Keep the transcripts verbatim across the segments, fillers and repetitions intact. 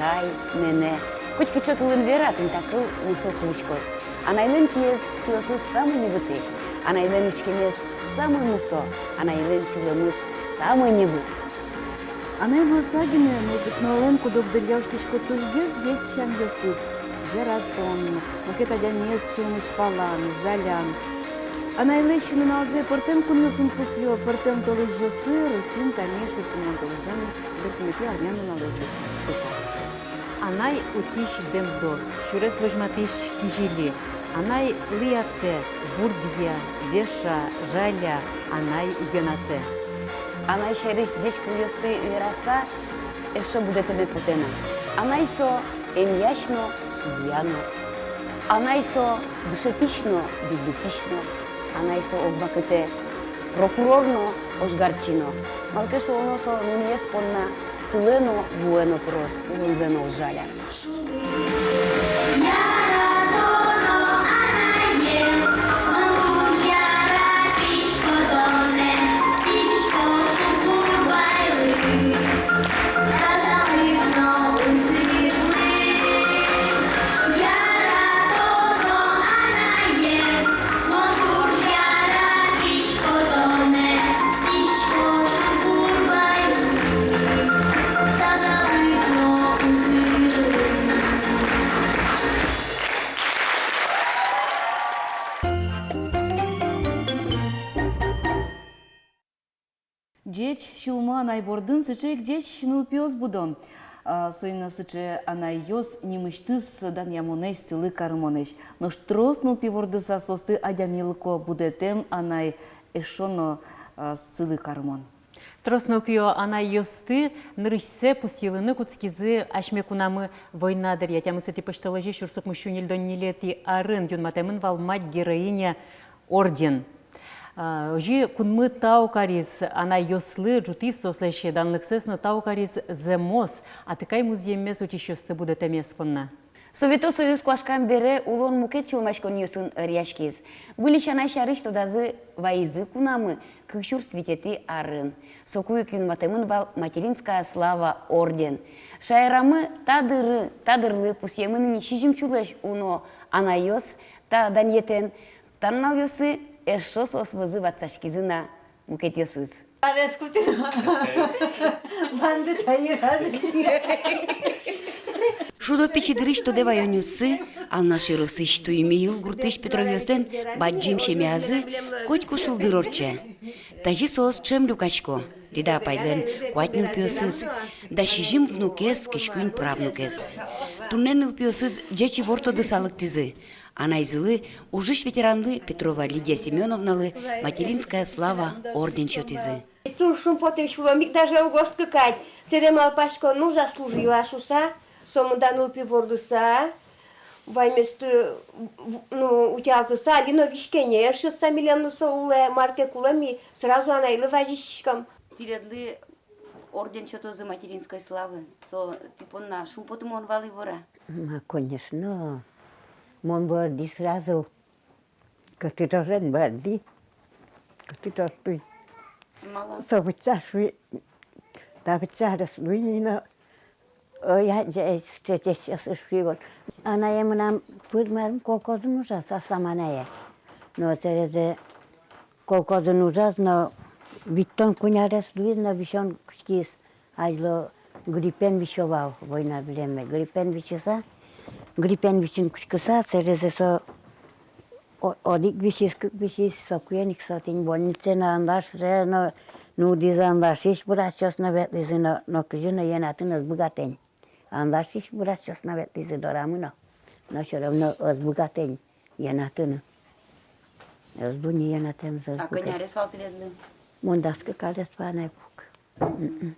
Ай, нэнэ. Котькыӵе тулын вера, тӥнь та кыл мусо кылӥськоз. Анайлэн киез, киосыз самой небытэсь. Анайлэн учкемез самой мусо. Анайлэн сюлэмыз самой небыт. Анай луыса гинэ нылкышнолэн куд-ог дыръя усьтӥсько тужгес ӟеч сямъёсыз. Яратон, мукет адямиез сюлмысь палан, жалян. Анайлэсь нуналзэ пӧртэм кунъёсын пусъё, пӧртэм толэзьёсы Россиын тани шуркынмон толэзьлэн берпуметӥ арня нуналэ пусъё. Анай утись дэмдор, сюрес возьматӥсь кизили. Анай лыятэ, бурдъя, веша, жаля, анай йӧнатэ. Анай сярысь ӟеч кылъёсты вераса, эшшо будэтэме потэ на. Анай со эмъясь но, ия но. Анай со дышетӥсь но, быдтӥсь но. Анай со огвакытэ прокурор но, ожгарчи но. Малы ке шуоно, со нуныез понна тылэ но, вуэ но пыроз, улонзэ но уз жаля. Ӟеч сюлмо анай бордын сыӵе ик ӟеч нылпиос будо. А, соин но сыӵе анайёс нимысьтыз данъямонэсь, сӥлы карымонэсь. Нош трос нылпи вордыса соосты адямилыко будэтэм анай эшшо но, а, сӥлы карымон. Трос нылпиё анайёсты нырысьсэ пусйылыны кутскизы асьме кунамы война дыръя. Тямысэтӥ пӧсьтолэзе сюрс укмыссю ньыльдон ньылетӥ арын юнматэмын вал «Мать-героиня» орден. А, озьы кунмы тау кариз анайёслы, ӝутӥз соослэсь данлыксэс но тау кариз зэмос, атыкай музъеммес утисьёсты будэтэмез понна. Совето Союз куашкам бере улон мукет сюлмаськонъёсын ӧръяськиз. Выльысь анай сярысь тодазы вайизы кунамы кык сюрс витетӥ арын. Соку ик юнматэмын вал «Материнская слава» орден. Шаерамы та дыры, та дырлы пусъемын ини сизьым сюлэсь уно анайёс та данъетэн. Та нуналъёсы эшшо соос вӧзы ватсаськизы на мукетъёсыз. Шудо пичи дырысь тодэ ваёнъёссы Алнаш ёросысь Туймыйыл гуртысь Петровъёслэн бадӟым семьязы котьку шулдыр ортче. Тазьы соос ӵем люкасько: Лида апайлэн куать нылпиосыз, дас сизьым внукез, кызь куинь правнукез. Туннэ нылпиосыз ӟеч ивор тодыса лыктӥзы. Анайзылы, ужысь ветеранлы Петрова Лидия Семёновналы «Материнская слава» орден сётӥзы. Туж шумпотӥм, сюлэмы ик даже уг оскы кадь. Сэре малпасько, ну, заслужила шуса, сомында нылпи вордыса, ваньместы, ну, утялтыса, али но визь ке но ӧз сётса милемлы со улэ, мар ке кулэ, ми сразу анайлы вазиськом. Тӥледлы орден сётозы «Материнской славы», со тӥ понна шумпотымон вал ивор-а? Ма, конечно. Мон бӧрдӥ сразу. Кӧтыт ожен бӧрдӥ. Кӧтыт ож туй. Малы? Со быдӟа шуи, та быдӟа арес луи ни но. Ой, адӟе, сыӵе ӟеч ӧс шуи вал. Анае мынам пыр, мар, колхозын ужаз, аслам анае. Но сэрезэ колхозын ужаз но, витьтон куинь арес луиз но, висён кутскиз. Азьло гриппен висё вал, война время. Гриппен висьыса, гриппен висьыны кутскыса, сэрезэ со о-, одӥг висиз, кык висиз, сокуен ик со тӥни больницае но анлашыса но, нудӥз, анлашись врачъёс но ветлӥзы но, но кызьы но йӧнатыны ӧз быгатэ ни. Анлашись врачъёс но ветлӥзы дорамы но, но всё равно ӧз быгатэ ни йӧнатыны. Ӧз лу ни йӧнатэмзы, ӧз быгатэ. А кӧня арес вал тӥледлы? Мон дас кык арес вал, анай кулэ ке. Мгм.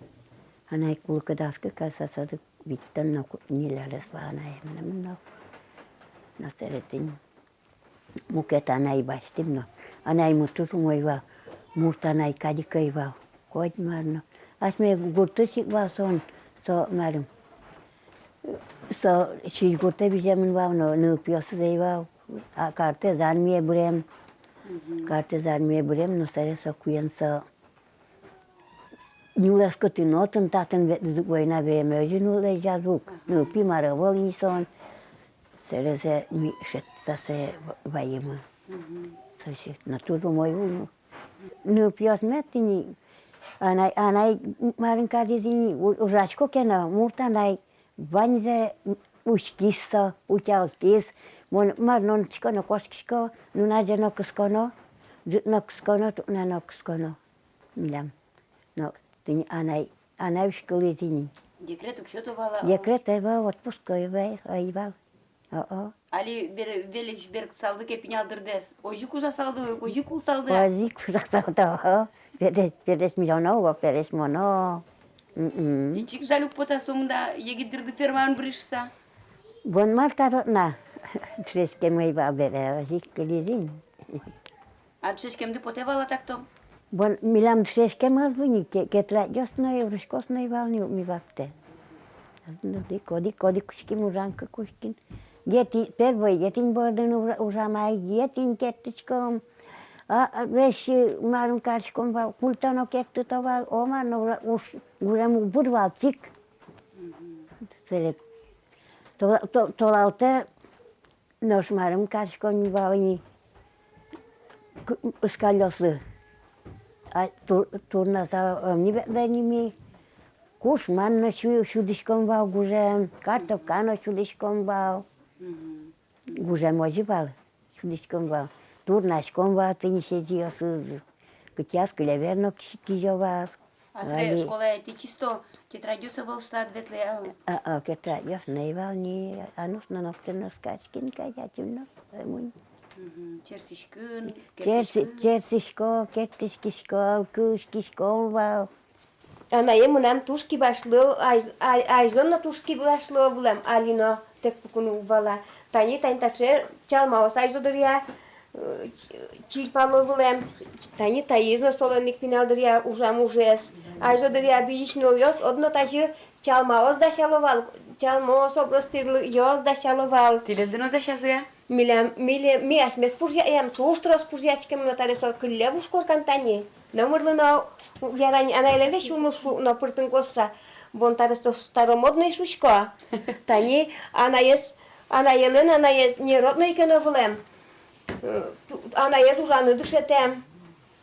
Анай кулэ ке дас кык арес, а садык витьтон но ку-, ньыль арес вал анае мынам но. Но сэрен тӥни мукет анай басьтӥм но. Анаймы туж умой вал, мурт анай кадь ик ӧй вал. Коть мар но. Асьме гуртысь ик вал со, со марым. Со Сизьгуртэ виземын вал но, нылпиосыз ӧй вал. А картэз армие бырем. Мгм. Картэз армие бырем но, сэрен со куен со нюлэскытын отын, татын ветлӥз ук, война бере озьы нюлэсьёз ук. Нылпи мар ӧвӧл ини солэн. Сэрезэ ми шедьтыса сое ваимы. Со сыӵе но туж умой ул но. Нылпиос мед ини, анай, анай марын кадь ини, у-, ужасько ке но, мурт анай ваньзэ учкиз со, утялтӥз. Мон мар, нон учко но кошкисько, нуназе но кысконо, ӝыт но кысконо, тупна но кысконо. Милям. Но тӥни анай, анай учкылӥз ини. Декрет уг сёто вал-а? Декрет ӧвӧл, отпуск ӧвӧл, ӧй вал. О-о. Али бер-, велесь берыктысалды ке пинал дырдэс, озьы ик ужасалды, озьы ик улсалды-а? Озьы ик ужасалды, о-о. Пересь, пересь милям но, о, пересь мон но. М-м. Ичик жаль уг пота сомында егит дырды фермаын бырись шуса. Бон мар карод на, дышетскем ӧй вал бере, озьы ик кылиз ини. А дышетскемды потэ вал-а так-то? Бон милям дышетскем ӧз вуы ни, ке-, кетрадъёс но, урыськос но ӧй вал ни ми вакытэ. Одӥг, одӥг, одӥг учким, ужан кык учким. Етӥ-, первой етӥн бордын ужа-, ужам ай, етӥн керттӥськом. А, а, весь, э, марым кариськом вал, культо но керттыто вал, о, мар но, ура-, уж, гужем уг быр вал чик. Мгм. Сэрек. То-, то-, толалтэ нош марым кариськом ни вал ини, к-, ыскальёслы. А тур-, турнаса ӧм ни ветлэ ни ми. Кушман но сю-, сюдӥськом вал гужем, картопка но сюдӥськом вал. Мгм. Гужем озьы вал, сюдӥськом вал. Турнаськом вал тӥни сезьыосыз. Кытӥяз клевер но ки-, кизё вал. А собере школае тӥ чисто тетрадьёс ӧвӧл шуса ӧд ветлэ-а? А, а, тетрадьёс но ӧй вал ни, анус но, ноктыр но, скачкин кадь, ачим но, э, мунь. Мгм. Черсӥськын, черсӥ-, керттӥськын. Черсӥсько, керттӥськисько, кышкисько вал. Анае мынам туж кибашлы, ай-, ай-, айзо но туж кибашлы вылэм, али но тэк пукыны уг вала. Тани, тани таӵе чалмаос айзо дыръя, э, ч-, чильпало вылэм. Тани таиз но солэн ик пинал дыръя ужам ужез. Айзо дыръя бызись нылъёс одно тазьы чалмаос дасяло вал, чалмаос, оброс тӥрлыкъёс дасяло вал. Тӥледлы но дасязы-а? Милям, миле-, ми асьмес пужъям, туж трос пужъяськем но, таре со кылле вуж коркан тани. Номырлы но уг яра ни, анаелэн весь улмыз шуо но пыртын косса. Бон таре со старомодной шуисько. Тани анаез, анаелэн анаез неродной ке но вылэм. Э, ту-, анаез ужаны дышетэм.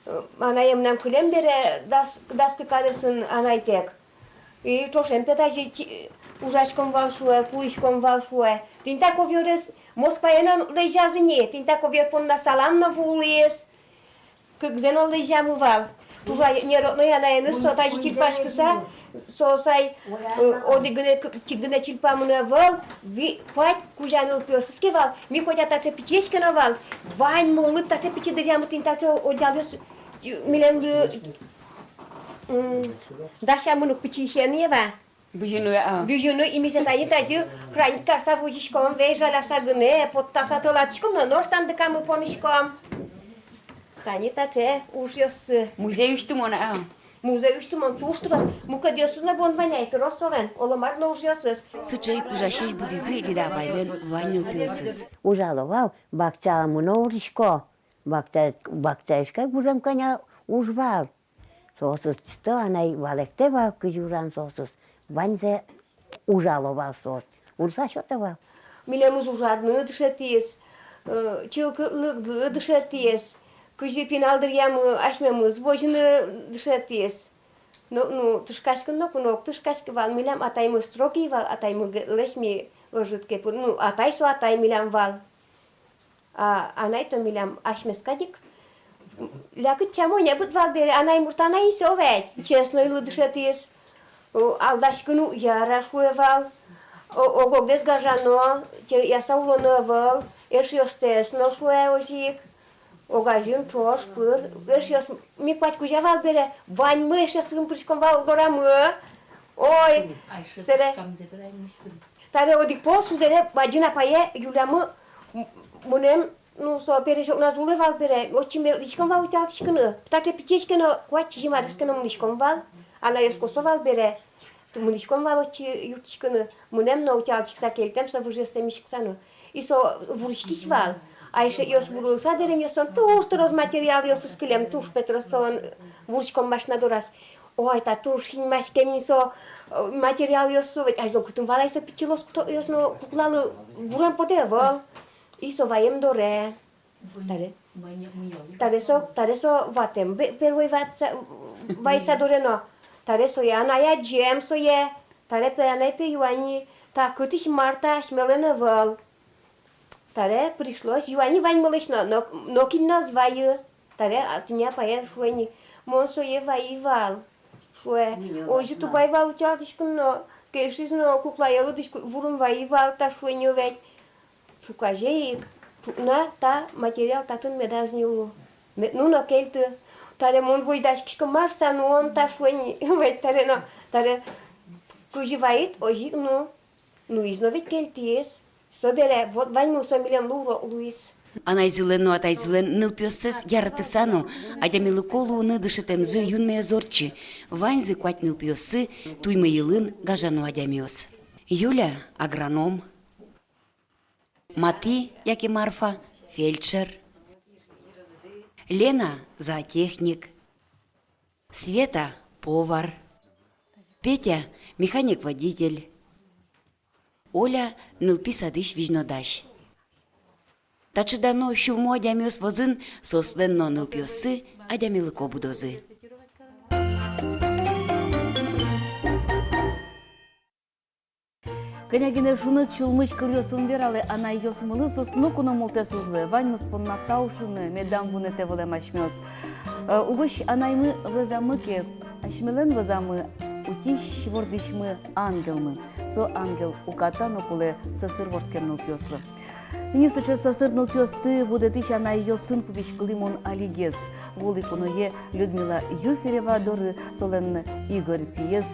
Э, анае мынам кылем бере дас, дас кык аресын анайтэк. И ӵошен пе тазьы чи-, ужаськом вал шуэ, куиськом вал шуэ. Тӥни та ковёрез Москвае но лэзьязы ни, тӥни та ковёр понна салам но вуылӥз. Кыкзэ но лэзьямы вал. Туж ай-, неродной анаеныз со тазьы чильпаськыса, со сай, э, одӥг гинэ, к-, чик гинэ чильпамын ӧвӧл, ви-, куать кузя нылпиосыз ке вал, ми котя таӵе пичиесь ке но вал, ваньмы улыт таӵе пичи дыръямы, тӥни таӵе одеялъёс, э, милемлы, м, дасямын ук пичиысен, Ева. Бызьыны, а. Бызьыны, и ми сое тани тазьы хранить карыса возиськом, весь жаляса гинэ, поттаса тӧлатӥськом но, нош сандыкамы поныськом. Тани таӵе ужъёссы. Музей усьтымон, а. Музей усьтымон туж трос. Мукетъёсыз но бон вань ай, трос солэн, оло мар но ужъёсыз. Сыӵе ик ужасесь будӥзы Лида апайлэн вань нылпиосыз. Ужало вал, бакчаямы но урисько. Бакча, бакчаысь ик гужем кӧня уж вал. Соосыз чисто анай валэктэ вал, кызьы ужан соосыз. Ваньзэ ужало вал соос. Ужаса сётэ вал. Милемыз ужаны дышетӥз, э, чылкытлыклы дышетӥз, кызьы пинал дыръямы асьмемыз возьыны дышетӥз. Ну, ну, тышкаськыны ноку но уг тышкаськы вал, милям атаймы строгой вал, атаймы г-, лэсь ми ӧжыт ке пыр, ну, атай со атай милям вал. А анай то милям асьмес кадь ик. Лякыт сямо небыт вал бере, анай мурт анай ини со ведь, честнойлы дышетӥз. О, алдаськыны уг яра шуэ вал. О, ог-огдэс гажано, черекъяса улоно ӧвӧл, эшъёстэс но шуэ озьы ик. Огазьын ӵош пыр, эшъёс, ми куать кузя вал бере, ваньмы эшъёсын пыриськом вал дорамы. Ой, сэре. Таре одӥг пол сузэре бадӟым апае Юлямы м-, мынэм, ну, со пересьёк на зулэ вал бере, отчы мед лыдӟиськом вал утялтӥськыны. Таӵе пичиесь ке но, куать-сизьым арес ке но мынӥськом вал, анайёс косо вал бере, ту-, мынӥськом вал отчы юрттӥськыны. Мынэм но утялтӥськыса кельтэм со выжъёссэ миськыса но. И со вурӥськись вал. А эшъёс вурылыса дэремъёсын туж трос материалъёсыз кылем, туж пе трос солэн вурӥськон машина дораз. Ой, та туж синмаськем ни со, э, материалъёс со, ведь азьло кытын вал ай со пичи лоскутъёс но, куклалы гурем потэ ӧвӧл. И со ваем доре. Таре, таре со, таре со ватэм, бе-, первой ватса, вайса доре но. Таре сое анай адӟем сое. Таре пе анай пе юа ни, та кытысь, мар та, асьмелэн ӧвӧл. Таре пришлось юа ни ваньмылэсь но, но, нокин но ӧз вайы. Таре, а, тӥни апае шуэ ни, мон сое вайи вал, шуэ. Озьы тубай вал утялтӥськын но, кельшиз но, куклае лыдӟиськы вурын вайи вал, та шуэ ни ведь. Ӵуказе ик, ӵукна та материал татын медаз ни лу. Мед ну но кельты. Таре мон возьдаськисько, мар со нуон, та шуэ ни ведь таре но, таре кызьы вайид, озьы ик ну. Нуиз но ведь, кельтӥз. Собере вот ваньмыз со милемлы урок луиз. Анайзылэн но атайзылэн нылпиоссэс яратыса но, адямилыко луыны дышетэмзы юнме ӧз ортчы. Ваньзы куать нылпиоссы туймы йылын гажано адямиос. Юля — агроном. Мати, яке Марфа, фельдшер. Лена — зоотехник. Света — повар. Петя — механик-водитель. Оля — нылпи садысь визьнодась. Таӵе дано, сюлмо адямиос вӧзын соослэн но нылпиоссы адямилыко будозы. Кӧня гинэ шуныт, сюлмысь кылъёсын вералэ анайёсмылы, соос ноку но мултэс уз луэ. Ваньмыз понна тау шуыны медам вунэтэ вылэм асьмеос. Э, угось анаймы вӧзамы ке, асьмелэн вӧзамы, утись-вордӥсьмы ангелмы. Со ангел уката но кулэ сӧсыр вордскем нылпиослы. Тӥни сыӵе сӧсыр нылпиосты будэтӥсь анайёсын пумиськылӥ мон алигес. Вуылӥ куное Людмила Юферева доры, солэн Игорь пиез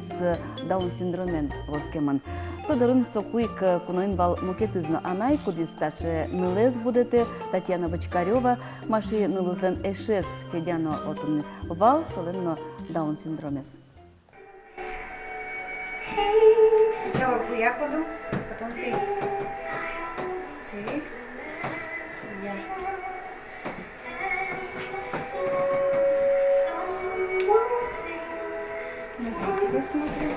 Даун синдромен вордскемын. Со дорын соку ик куноын вал мукетыз но анай, кудӥз таӵе нылэз будэтэ, Татьяна Бочкарёва. Маши нылызлэн эшез Федя но отын вал, солэн но Даун синдромез. Сначала я кладу, потом ты. Ты. Я. Назад тебе смотрю.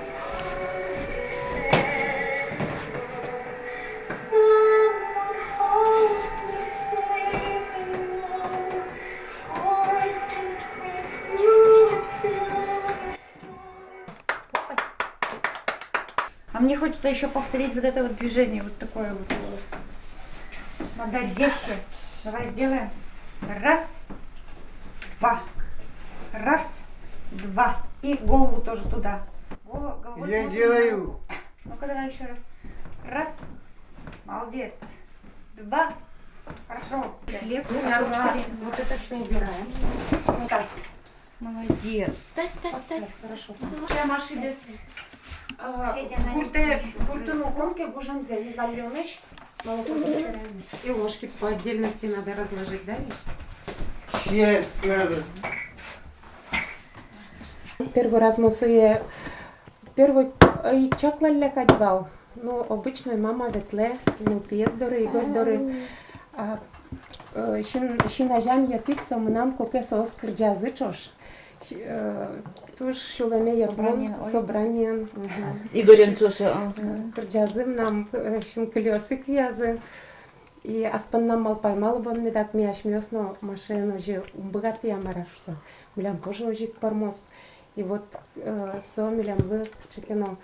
А мне хочется ещё повторить вот это вот движение, вот такое вот. Надо резче. Давай сделаем. Раз, два. Раз, два. И голову тоже туда. Голо-, головой Я смотрим на делаю. Ну-ка, давай ещё раз. Раз. Молодец. Два. Хорошо. Лев, вот это всё убираем. Вот так. Молодец. Ставь, ставь, ставь. Хорошо. Прямо ошибись. А, гуртэ, гуртын укмыс ке гужемзэ, не валёныш. И ложки по отдельности надо разложить, да, Миш? Все, э, Первый раз мон сое, первый, э, ик чаклалля кадь вал. Ну, обычной мама ветлэ нылпиез доры, Игорь доры. А, э, син, син азям йӧтӥз со мынам, куке соос кырӟазы ӵош. Э, туж сюлэме йӧтмон. Собраниен, ой. Собраниен. Мгм. Игорен ӵош, а. Э, кырӟазы мынам, э, синкылиосы киязы. И ас поннам малпай, малы бон медак ми асьмеос но Машаен озьы ум быгатыя, мар-а шуса. Милям тоже озьы ик пӧрмоз. И вот, э, со милемлы кыӵе ке но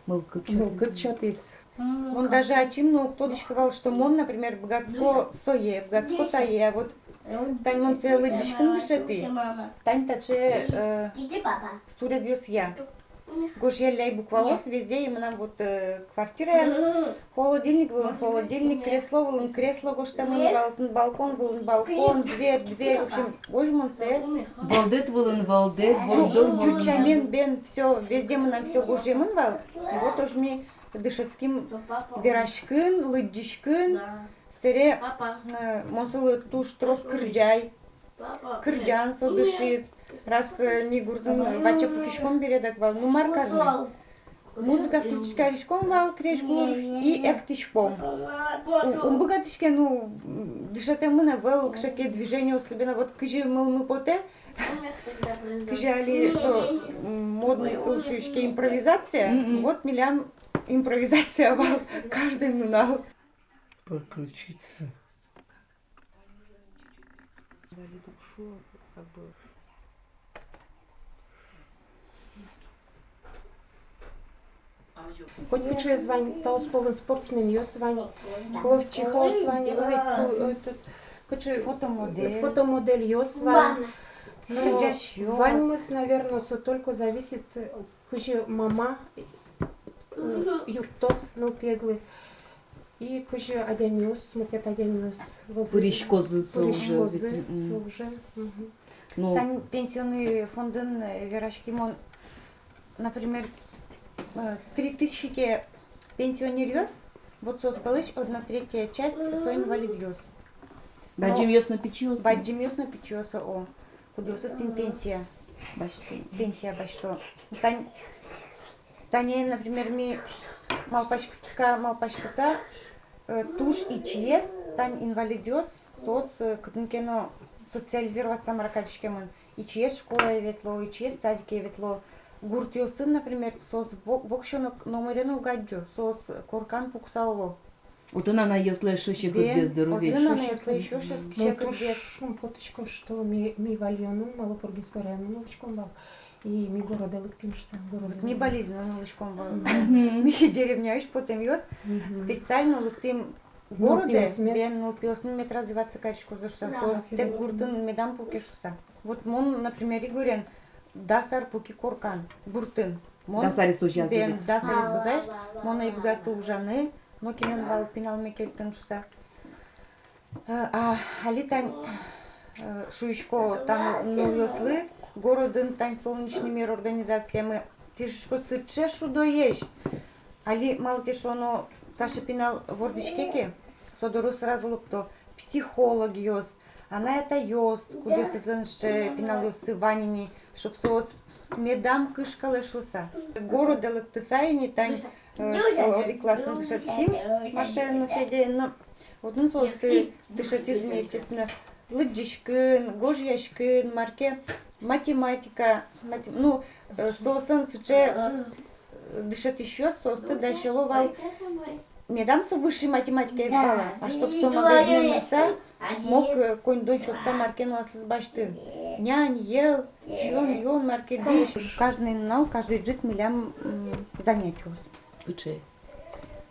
мылкыд сётӥз. Мылкыд сётӥз. Мон даже ачим но уг тодӥськы вал, что мон, например, быгатӥсько сое, быгатӥсько тае, а вот тань мон сое лыдӟиськыны дышетӥ. Тань таӵе, э, суредъёсъя. Гожъялляй букваос везде, и мынам вот, э, квартираям холодильник вылын холодильник, кресло вылын кресло гожтэмын вал, балкон вылын балкон, дверь, дверь, в общем, гожъямын сое. Вӧлдэт вылын вӧлдэт, борддор вылын. Ӟуч сямен бен всё, везде мынам всё гожъямын вал. И вот озьы ми дышетским вераськыны, лыдӟиськыны. Сэре, э, мон солы туж трос кырӟай. Кырӟан со дышиз. Раз, э, ми гуртын ваче пукиськом бере, дак вал, ну, мар карны. Музыка включить кариськом вал крезьгур и эктӥськом. У-, ум быгатӥське, ну, м, дышетэмын ӧвӧл, кыӵе ке движениослы бен, вот кызьы мылмы потэ, кызьы али со, м, Кыл шуиське импровизация. Мгм. Вот милям импровизация вал каждый нунал. Подключиться. Инвалид уг шу, как бы. Коть кыӵеез вань, таос пӧлын спортсменъёс вань, пловчихаос вань, ой, ку-, этот, кыӵе, фотомодель. Фотомодельёс вань. Но кырӟасьёс. Ваньмыз, наверно, со только зависит, э, кызьы мама, э, юрттоз нылпиедлы. И кызьы адямиос, мукет адямиос вӧзы пыриськозы, со уже, пыриськозы, ведь, м. Со уже, мгм. Ну. Тань пенсионный фондын, э, вераськи мон, например, э, три тысячи ке пенсионеръёс, вот соос пӧлысь одна третья часть со инвалидъёс. Бадӟымъёс но, пичиос но. Бадӟымъёс но, пичиос но, о. Кудъёсыз тӥни пенсия. Басьто. Пенсия басьто. Тань, тани, например, ми малпаськыса, малпаськыса, э, туж ичиез, тань инвалидъёс, соос, э, кытын ке но социализироваться мар кариськемын. Ичиез школае ветло, ичиез садике ветло. Гуртъёсын, например, соос во-, воксё но к-, номыре но уг адӟо, соос коркан пукса уло. Отын анайёслы эшшо секытгес дыр, ведь. Отын анайёслы эшшо секытгес. Мон туж шумпотӥсько, что ми, ми валаёнын, Малопургинской районын улӥськом вал. И ми городэ лыктӥм шуса, городэ. Ми Балезинын улӥськом вал. Мгм. Ми деревняысь потэмъёс, мгм, специально лыктӥм городэ, нылпиосмес, бен, нылпиосмы мед развиваться кариськозы шуса, соос тэк гуртын медам пуке шуса. Вот мон, например, Игорен дас ар пуки коркан, гуртын. Мон, дас арес озяз, бен, ведь. Дас арес озяз, мон ӧй быгаты ужаны, нокинэн вал пиналме кельтыны шуса. Э, а али тань, э, шуисько та нылъёслы, городын тань «Солнечный мир» организациямы, тӥ шуисько, сыӵе шудоесь. Али, малы ке шуоно, таӵе пинал вордӥське ке, со доры сразу лыкто психологъёс, анай-атайёс, кудъёсызлэн сыӵе пиналъёссы вань ини, чтоб соос медам кышкалэ шуса. Городэ лыктыса ини тань, э, школа, одӥг классын дышетским Машаен но Федяен но. Отын соосты дышетӥзы ини, естественно, лыдӟиськыны, гожъяськыны, мар ке, математика, мате-, ну, э, соосын сыӵе, э, дышетӥсьёс соосты дасяло вал, медам со высший математикаез вала, а чтоб со магазинэ мыныса мог, э, коньдон сётыса мар ке но аслыз басьтыны. Нянь, йӧл, сиён-юон, мар ке, дӥсь. Каждый нунал, каждый ӝыт милям, м, занятиос. Кыӵе?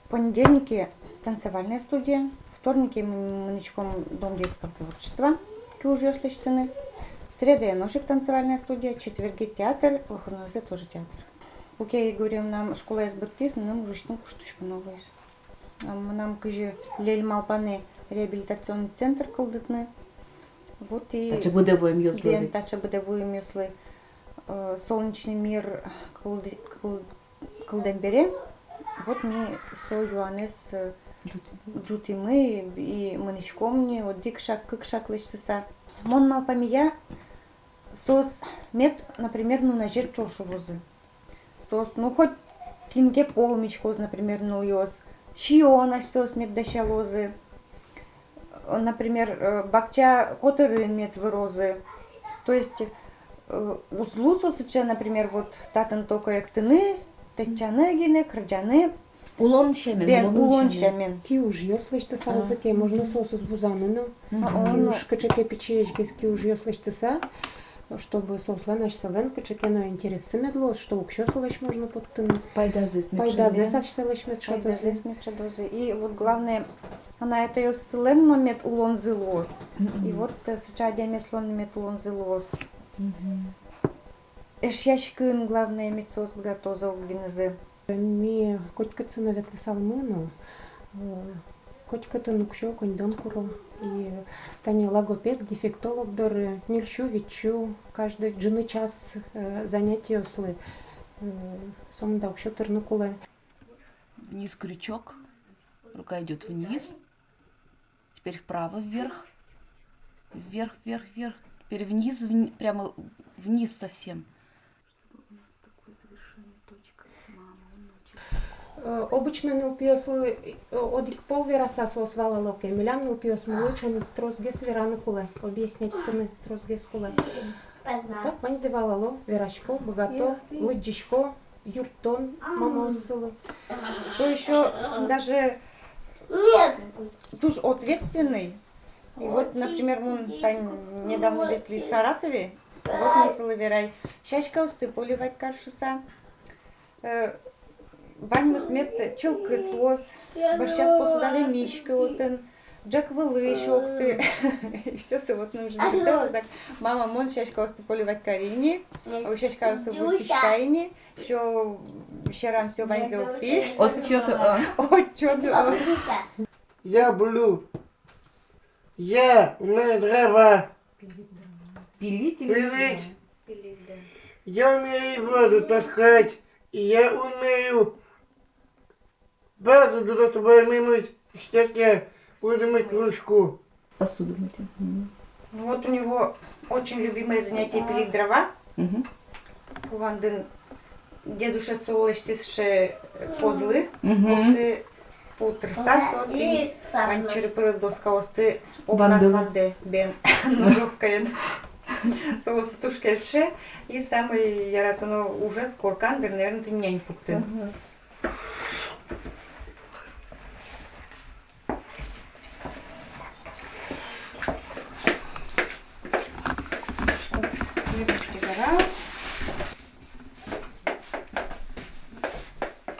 Понедельнике танцевальная студия, вторнике мы мынӥськом Дом детского творчества, киужъёс лэсьтыны, средае нош ик танцевальная студия, четверге театр, выходноезэ тоже театр. Куке Игорь мынам школаез быдтӥз, мыным ужысьтым куштӥськоно луиз. А мынам кызьы лель малпанэ реабилитационный центр кылдытыны. Вот и таӵе быдэ вуэмъёслы, бен, ведь. Таӵе быдэ вуэмъёслы, э, «Солнечный мир» кылды-, кыл-, кылдэм бере, вот ми со юанэз, э, ӝутӥмы, ӝутӥмы и, и мынӥськом ни одӥг шаг, кык шаг лэсьтыса. Мон малпамея, соос мед, например, нуназе ӵош улозы. Соос, ну, хоть кин ке пол миськоз, например, нылъёс, сиён асьсэос мед дасялозы. Например, э, бакча котырын мед вырозы. То есть, э, уз лу со сыӵе, например, вот татын только эктыны, тэтчаны гинэ, кырӟаны. Улон сямен, бен, улон улон сямен. Сямен. Киужъёс лэсьтыса, а, вӧзы ке, можно соосыз вузаны но. Мгм. А, о, ну. Киуж, кыӵе ке пичиесь гес киужъёс лэсьтыса, чтобы соослэн асьсэлэн кыӵе ке но интерессы мед луоз, что уксё солэсь можно поттыны. Пайдазэс мед шӧдозы. Пайдазэс асьсэлэсь мед шӧдозы. Пайдазэс мед шӧдозы. И вот главное, анай-атайёслэн но мед улонзы луоз. Мгм. И вот, э, сыӵе адямиослэн но мед улонзы луоз. Мгм. Эшъяськыны, главное, мед соос быгатозы огдынызы. Ми котькытсы но ветлысалмы но, э, котькытын уксё, коньдон куро. И тани логопед, дефектолог доры ньыльсю, витьсю, каждый ӝыны час, э, занятиослы, э, сомында уксё тырыны кулэ. Вниз крючок, рука идёт вниз, теперь вправо, вверх, вверх, вверх, вверх, теперь вниз, вни-, прямо вниз совсем. Э, обычно нылпиослы, э, одӥг пол вераса соос валало ке, милям нылпиосмылы ӵем тросгес вераны кулэ, объяснять карыны тросгес кулэ. Так ваньзэ валало, верасько, быгато, лыдӟисько, юрттон мамаоссылы. Со ещё даже туж ответственный. И вот, например, мон тань недавно ветлӥ Саратове, вот мон солы верай: сяськаосты поливать кар шуса. Э, ваньмыз мед чылкыт луоз, бӧрсьыд посудадэ миськы отын, ӝӧк вылысь окты. И всё, со вот мыным жингыртэ вал, так: мама, мон сяськаосты поливать кари ини, о, сяськаосы выль пичка ини, всё, сьӧрам всё ваньзэ окты. Отчёт, а. Отчёт, а. Я люблю. Я умею дрова Пилить или пилить. Пилить, да. Я умею воду таскать. И я умею посуду за собой мыть, стирать, я буду мыть кружку. Посуду мыть. Мгм. Ну вот у него очень любимое занятие — пилить дрова. Мгм. Куландын дедушез солы лэсьтӥз сыӵе козлы, мгм, отсы пу тырыса, со тӥни вань чыры-пыры доскаосты огназ вандэ, бен, ножовкаен. Соос туж кельше, и самый яратоно ужез коркан, дыр, наверно, тӥни нянь пуктыны. Мгм. Хлеб пригорал.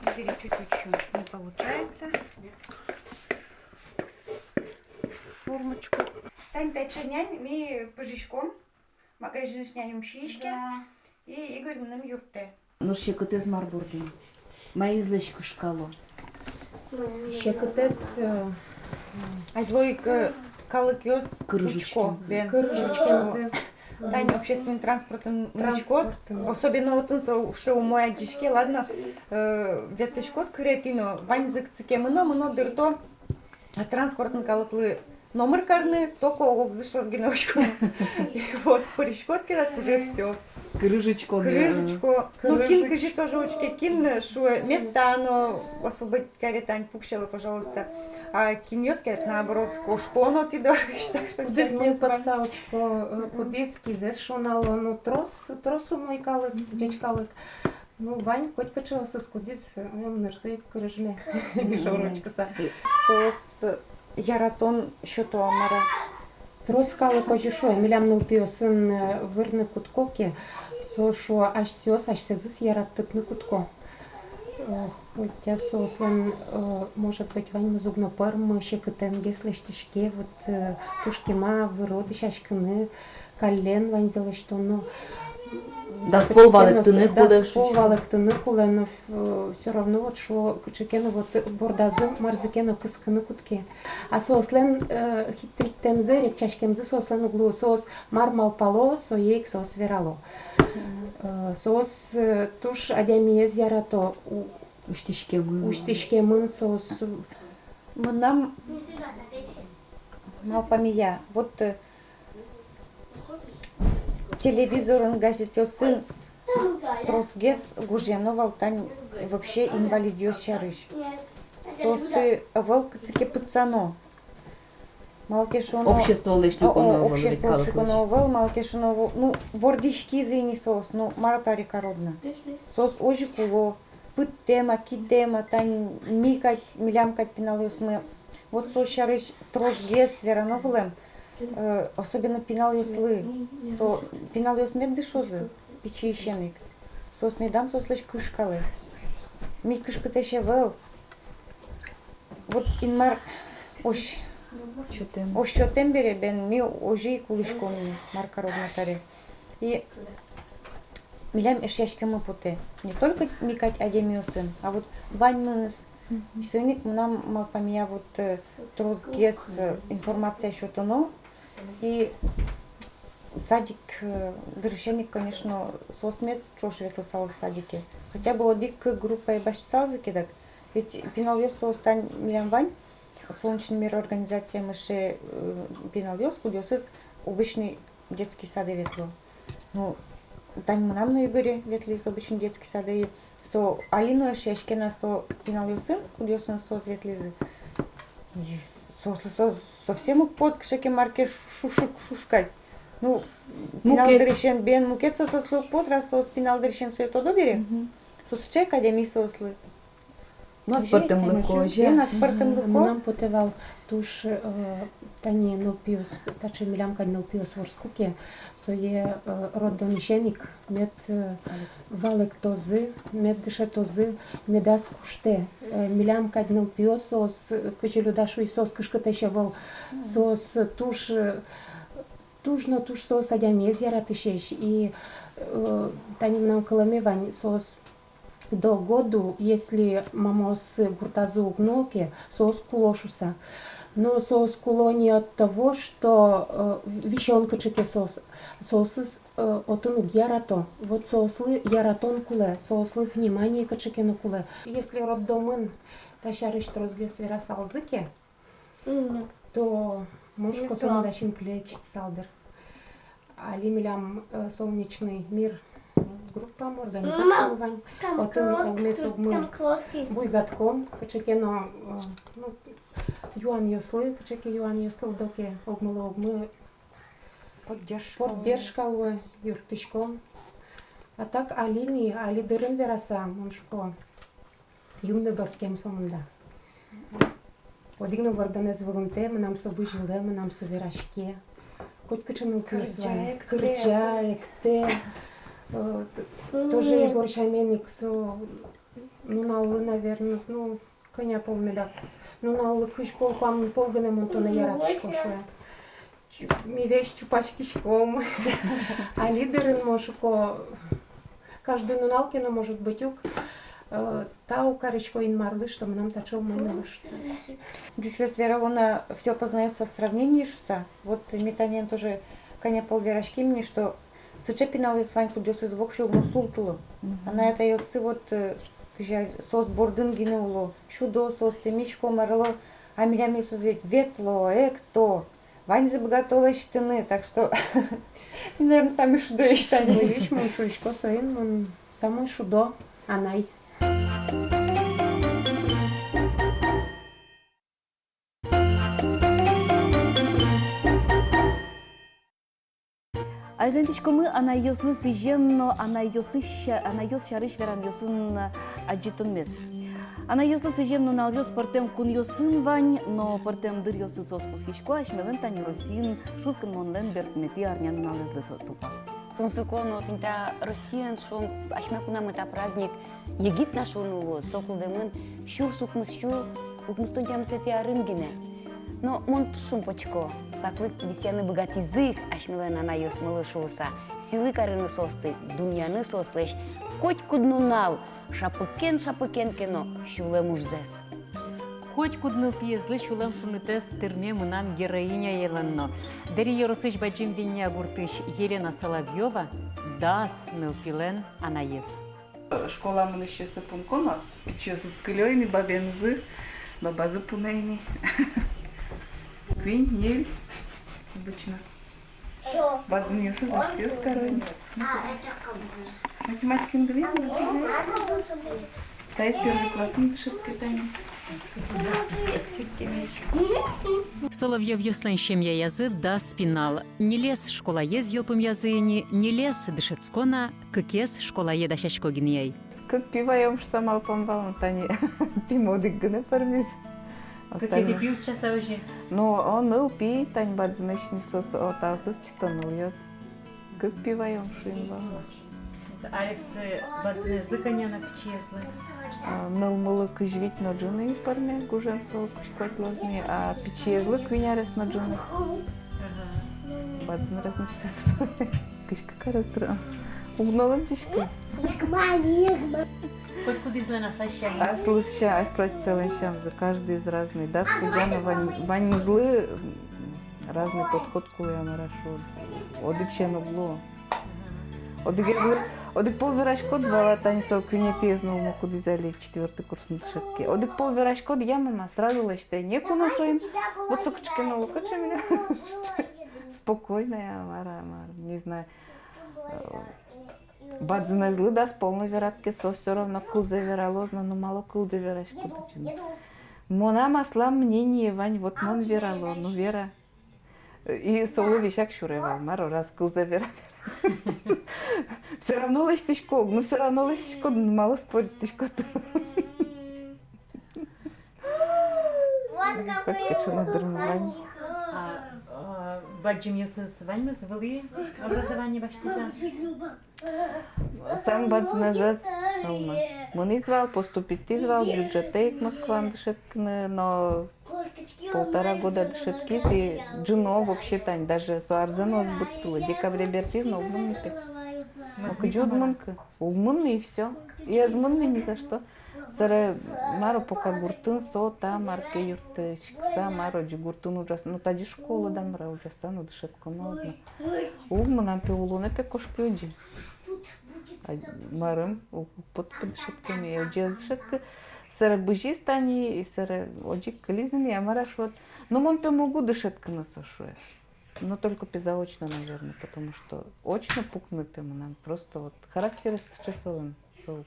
Теперь чуть-чуть ещё не получается. Формочку. Тань таӵе нянь ми пыжиськом. Магазинысь нянь ум сиське, да, и Игорь мыным юрттэ. Нош секытэз мар бордын? Маизлэсь кышкало? Секытэз, э, азьло ик, э, калыкъёс кырыж учко, учкемзы, бен, кырыж учко, учкемзы. Тань общественный транспортын мынӥськод, транспортын, особенно отын со сыӵе умой адӟиське, ладно, э, ветлӥськод кыретӥ но, ваньзы кытчы ке мыно, мыно, дырто, а транспортын калыклы номыр карны, только ог-огзы шоры гинэ учко. И вот пыриськод ке, так уже всё. Кырыж учко, да. Кырыж учко. Ну, кин кызьы тоже учке, кин шуэ, места но освободить каре, тань пуксьылэ, пожалуйста. А кинъёс ке, наоборот, кошко но тӥ дорысь, так что кудӥз мылпотса учко, э, кудӥз кизэс шунало, ну, трос, трос умой калык, ӟеч калык. Ну, вань котькыӵеосыз, кудӥз, э, ымнырзы ик кырыжме, шоры учкыса. Соос яратон сёто-а, мар-а? Трос калык озьы шуэ, милям нылпиосын, э, вырны кутско ке, соос шуо, асьсэос асьсэзэс яратытыны кутско. Э, хотя соослэн, э, может быть, ваньмыз уг но пӧрмы, секытэнгес лэсьтӥське, вот, э, туж кема выро дӥсяськыны, каллен ваньзэ лэсьтоно. Дас пол валэктыны кулэ, дас пол валэктыны кулэ, но, э, всё равно вот шуо, кыӵе ке но вот бордазы марзэ ке но кыскыны кутске. А соослэн, э, хитритэмзы, эрекчаськемзы соослэн уг луы, соос мар малпало, сое ик соос верало. Э, соос, э, туж адямиез ярато, у-, усьтӥськемын. Усьтӥськемын соос. Мынам малпамея, вот, э, телевизорын, газетъёсын тросгес гожъяно вал тань вообще инвалидъёс сярысь. Соосты ӧвӧл кытчы ке пытсано. Малы ке шуоно, обществолэсь люконо ӧвӧл, обществолэсь люконо ӧвӧл, малы ке шуоно, ну, вордӥськизы ини соос, ну, мар таре карод на. Соос озьы куло, пыдтэм-а, китэм-а, тань ми кадь, милям кадь пиналъёсмы. Вот со сярысь тросгес верано вылэм, э, особенно пиналъёслы. Со, пиналъёс мед дышозы пичиысен ик. Соос медам соослэсь кышкалэ. Ми кышкытэсь ӧвӧл. Вот Инмар озь, озь сётэм бере, бен, ми озьы ик улӥськом ини, мар карод на таре. И милям эшъяськеммы потэ не только ми кадь адямиосын, а вот ваньмыныз. Мгм. И соин ик мынам малпамея, вот, э, тросгес, э, информация сётоно, и садик, э, дырысен ик, конечно, соос мед ӵош ветлысалзы садике. Хотя бы одӥг-кык группае басьтысалзы ке, дак. Ведь пиналъёс соос тань милям вань, «Солнечный мир» организациямы сыӵе, э, пиналъёс, кудъёсыз обычный детский садэ ветло. Ну, тань мынам но Игорь ветлӥз обычный детский садэ, и со али но эшъяське на со пиналъёсын, кудъёсын соос ветлӥзы. И соослы со совсем уг поты кыӵе ке мар ке шу-, шуш-, шуш кадь. Ну, пинал дырысен бен мукет со соослы уг поты, раз соос пинал дырысен сое тодо бере. Мгм. Со сыӵе ик адями соослы. Ну, аспӧртэмлыко, озьы. Озьы, ну, аспӧртэмлыко. Мгм. Мынам потэ вал туж, э, тани нылпиос, таӵе милям кадь нылпиос вордско ке, сое, э, роддомысен ик мед, э, валэктозы, мед дышетозы, медаз куштэ. Э, милям кадь нылпиос соос, э, кызьы Люда шуиз, соос кышкытэсь ӧвӧл. Мгм. Соос, э, туж, э, туж но туж соос адямиез яратӥсесь. И, э, тани мынам кылэме вань, соос до году, если мамаоссы гуртазы уг нуо ке, соос куло шуса. Но соос куло не от того, что, э, висён кыӵе ке соос, соосыз, э, отын уг ярато. Вот соослы яратон кулэ, соослы внимание кыӵе ке но кулэ. Если роддомын та сярысь тросгес верасалзы ке, то мон шуисько, сомында синкылиё ик сётысал дыр. Али милям, э, «Солнечный мир» группамы, организациямы вань. Отын огмес огмы буйгатӥськом, кыӵе ке но, э, ну, юанъёслы, кыӵе ке юанъёс кылдо ке, огмылы огмы поддержка луэ, юрттӥськом. А так али ни, али дырын вераса, мон шуисько, юнме бӧрдӥськем сомында. Одӥг но бордонэз вылымтэ, мынам со бызьылэ, мынам со вераське. Котькыӵе нылпиос вань. Кырӟа, эктэ. Кырӟа, эктэ. Э, т-, тоже Егор сямен ик со нуналлы, наверно, ну, кӧня пол меда. Нуналлы кызь пол, куамын пол гинэ мон тонэ яратӥсько, шуэ. Чу-, ми весь чупаськиськом. Али дырын, мон шуисько, каждый нунал ке но, может быть, ук, э, тау карисько Инмарлы, что мынам таӵе умой нылы шуса. Ӟучъёс верало на: «Всё познаётся в сравнении» шуса. Вот ми танен тоже кӧня пол вераським ни, что сыӵе пиналъёс вань, кудъёсыз воксё уг но султыло. Мгм. Анай-атайёссы вот, э, кызьы соос бордын гинэ уло, сюдо соосты, мисько, мар луэ, а милям ёсыз ведь ветло, экто, ваньзэ быгато лэсьтыны, так что, наверно, самой шудоесь тани. Шудоесь, мон шуисько, соин мон самой шудо анай. Азьланьтӥськомы анайёслы сӥзем но анайёсысь, анайёс сярысь веранъёсын адӟытонмес. Анайёслы сӥзем нуналъёс пӧртэм кунъёсын вань, но пӧртэм дыръёсы соос пусйисько. Асьмелэн тани Россиын шуркынмонлэн берпуметӥ арня нуналэзлы ту-, тупа. Тунсыко но тӥни та Россиын, шуом, асьме кунамы та праздник егит на шуыны луоз, со кылдэмын сюрс укмыссю укмыстон тямысэтӥ арын гинэ. Но мон туж шумпотӥсько, саклык висъяны быгатӥзы ик асьмелэн анайёсмылы шуыса, сӥлы карыны соосты, дунъяны соослэсь котькуд нунал шапыкен-шапыкен ке но сюлэм ужзэс. Котькуд нылпиезлы сюлэм шунытэз тырме мынам героиняелэн но. Дэри ёросысь Бадӟым Венья гуртысь Елена Соловьёва, дас нылпилэн анаез. Школа мынӥсьёссэ пунко но, пичиосыз кылё ини бабензы, бабазы пуне ини. Куинь, ньыль обычно. Бадӟымъёсыз уксёез каро ини. Математикаын гинэ. Таиз первый классын дышетске тани. Соловьёвъёслэн семьяязы дас пинал. Ньылез школаез йылпумъязы ини, ньылез дышетско на, кыкез школае дасясько гинэ ай. Кык пи ваём шуса малпам вал, но тани пим одӥг гинэ пӧрмиз. Кыкетӥ пи утчаса озьы. Но, о, нылпи, тани бадӟынэсь ни соос, о, таосыз чисто нылъёс. Кык пи ваём шуим вал. Арес, э, бадӟынэзлы кӧня на, пичиезлы? А, нылмылы кызь вить но ӝыны пӧрме, гужем со кызь куать луоз ни, а пичиезлы куинь арес но ӝыны. Ага. Бадӟын разницаез. Кызь кык арес тыр-, а. Уг но лымтӥськы. Котькудӥзлэн аслаз сямыз. Аслаз ся-, аслаз целый сямзы, каждыйыз разный. Дас кузя но вань-, ваньмызлы, м, разный подход кулэ, мар-а шуод. Одӥг сямен уг луы. Одӥгезлы, одӥг пол вераськод, вала, тани со куинетӥез нылмы, кудӥз али четвёртый курсын дышетске. Одӥг пол вераськод, я, мама, сразу лэсьтэ, не куно соин. Вот со кыӵе ке но луэ, кыӵе ке но. Спокойная, мар-а, мар, не знаю. Э, бадӟынэзлы дас пол но вераське, со всё равно кылзэ вералоз но, ну, малы кылдэ вераськод, ӟуч. Мынам аслам мнение вань, вот мон верало, ну, вера. И солы весяк сюре вал, мар-о, раз кылзэ вера. Всё равно лэсьтӥсько, ну, всё равно лэсьтӥсько, ну, малы спорить кариськод. Вот какой. А, а, бадӟымъёсыз ваньмыз вылӥ образование басьтӥзы-а? Самой бадӟымез ӧз, Алма. Мынӥз вал, поступитьтӥз вал бюджетэ ик Москваын дышетскыны, но полтора года дышетскиз и ӝыны вообще тань, даже со арзэ но ӧз быдтылы. Декабре бертӥз но, уг мын ни пе. Кызьы уг мын ке, уг мын ни и всё. И ӧз мын ни ни за что. Собере мар-о, пока гуртын со, та мар ке юрттӥськыса, мар-о, озьы гуртын ужаса, ну, тазьы школа да мар-а, ужаса но дышетсконо одно. Уг мынам пе, улонэ пе кошки озьы. А марым, уг, уг поты пе дышетскыны, озьы ӧз дышетскы. Собере бызиз тани, и собере озьы ик кылиз ини, а мар-а шуод. Ну, мон пе мугу дышетскыны, со шуэ. Но только пе заочно, наверное, потому что очно пукны пе мынам просто вот характерез сыӵе солэн. Со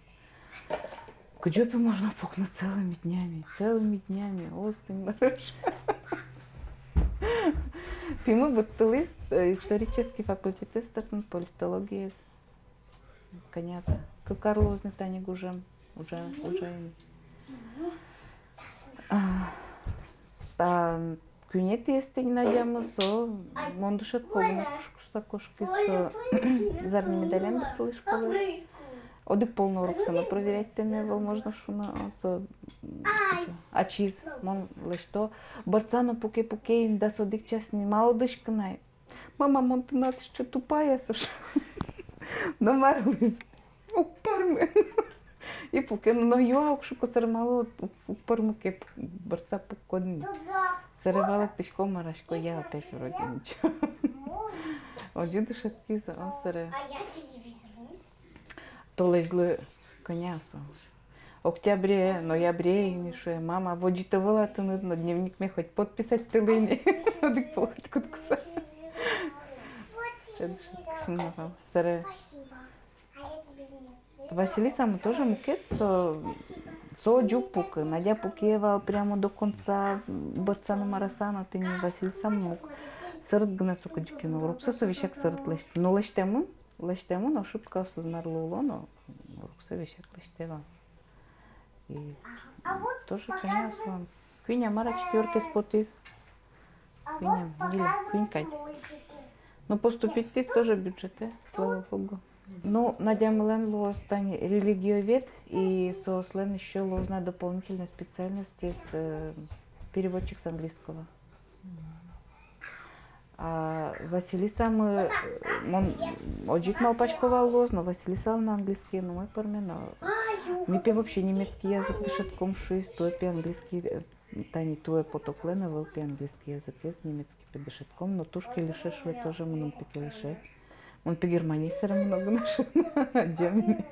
кызьы пе можно пукны целыми днями, целыми днями, остынь барыш. Пимы быдтылӥз, э, исторический факультетэз тыртыны, политологиез. Кӧня та, кык ар луоз ни тани гужем, ужа, ужа ини. А, та куинетӥез тӥни Надямы, со мон дышетскыку гинэ кошкыса кошкиз, со зарни медален быдтылӥз школаез. Одӥг пол но уроксэ но проверять кареме ӧвӧл, можно шуыны, а, со, м, ачиз, мон лэсьто, бӧрдыса но пуке, пуке ини, дас одӥг час ни, малы уд ыськы на? Мама, мон тынад сыӵе тупая, со шуэ. Но мар луиз? Уг пӧрмы. И пуке но, но юа ук, шуко, собере малы уг, уг пӧрмы ке, бӧрдыса пукод ни. Собере валэктӥсько, марасько, я опять вроде ничего. Озьы дышетскиз, а, собере. Толэзьлы кӧня со? Октябре, ноябре ини шуэ: мама, возьыт ӧвӧл-а тыныд но, дневникме хоть подписать тылы ини. Одӥг пол хоть кутскыса. Собере. Василисамы тоже мукет, со, со ӟук пуке, Надя пуке вал прямо до конца, бӧрдыса но, мараса но, тӥни Василисамы мук. Сэрыт гинэ со кыдёке но, уроксэ со весяк сэрыт лэсьтэ. Но лэсьтэмын, лэсьтэмын, ошибкаосыз марлы уло но, уроксэ весяк лэсьтэ вал. И тоже, конечно, куинь-а, мар-а, четвёркаез потӥз. Куинь-а, ньыль-а, куинь кадь. Но поступитьтӥз тоже бюджетэ, слава богу. Ну, Надямылэн луоз тани религиовед, и соослэн ещё луоз на дополнительной специальностез, э, переводчик с английского. А Василисамы, э, мон озьы ик малпасько вал, луоз но Василисалы но английскиен умой пӧрме но. Ми пе вообще немецкий язык дышетском шуиз, туэ пе английский, э, тани туэ потоклэн ӧвӧл пе английский языкез, немецкий пе дышетском, но туж кельше, шуэ, тоже мыным пе кельше. Мон пе Германие собере мыно гинэ, шуэ, адӟем ини.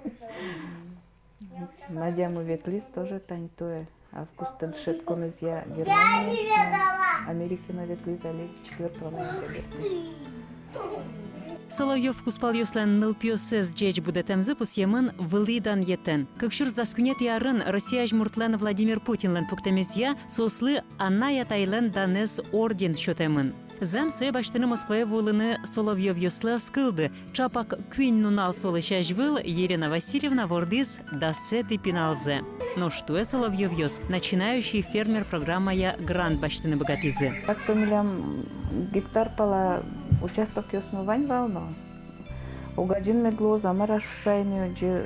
Надямы ветлӥз тоже тани туэ августэ дышетсконэзъя Германие, Америке но ветлӥз али четвёртого ноября. Соловьёв кузпалъёслэн нылпиоссэс ӟеч будэтэмзы пусъемын вылӥ данъетэн. Кык сюрс дас куинетӥ арын Россия азьмуртлэн Владимир Путинлэн пуктэмезъя соослы Анай-атайлэн данэз орден сётэмын. Зэм, сое басьтыны Москвае вуылыны Соловьёвъёслы ӧз кылды. Чапак куинь нунал солэсь азьвыл Елена Васильевна вордӥз дасэтӥ пиналзэ. Нош туэ Соловьёвъёс «Начинающий фермер» программая грант басьтыны быгатӥзы. Так-то милям гектар пала участокъёсмы вань вал но, огазьын мед луоз-а, мар-а шуса ини озьы,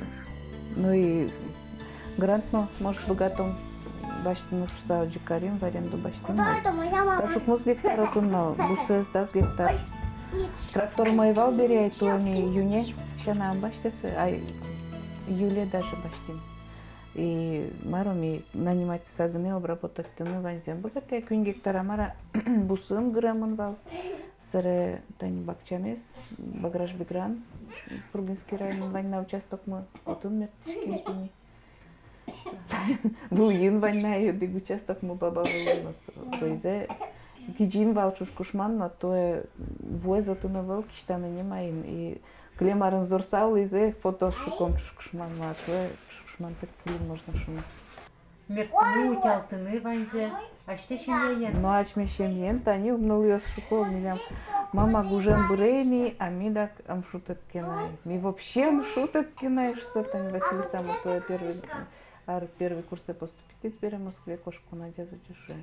ну и грант но, может, быгатом басьтыны шуса, озьы карим, в аренду басьтӥм. Дас укмыс гектар отын но, бусыез дас гектар. Трактормы ӧй вал бере, ай туэ ми юне сяна ӧм басьтэ, ай июле даже басьтӥм. И мар-о, ми нанимать карыса гинэ обработать карыны ваньзэ ӧм быгатэ, куинь гектар-а, мар-а, бусыын гыремын вал. Собере тани бакчамес, Баграш-Бигран, Пургинский районын вань на участокмы, отын мерттӥським тӥни. Вылӥын вань на одӥг участокмы, Баба вылын, но со-, соизэ кизим вал ӵуж кушман, но туэ вуэз отын ӧвӧл, кисьтаны ни маин. И кылем арын зорыса улӥзы, фотоос шуком ӵуж кушман, но туэ ӵуж кушмантэк кылим, можно шуыны. Мертыны, утялтыны ваньзэ асьтэ семьяен. Но асьме семьяен тани уг нылъёс шуко, милям мама гужем быре ини, а ми дак ӧм шутэтске на. Ми вообще ӧм шутэтске на, шуса тани Василиса Мутуя первый ар первый курсэ поступитӥз бере, Москвае кошкон адӟиз, озьы шуэ.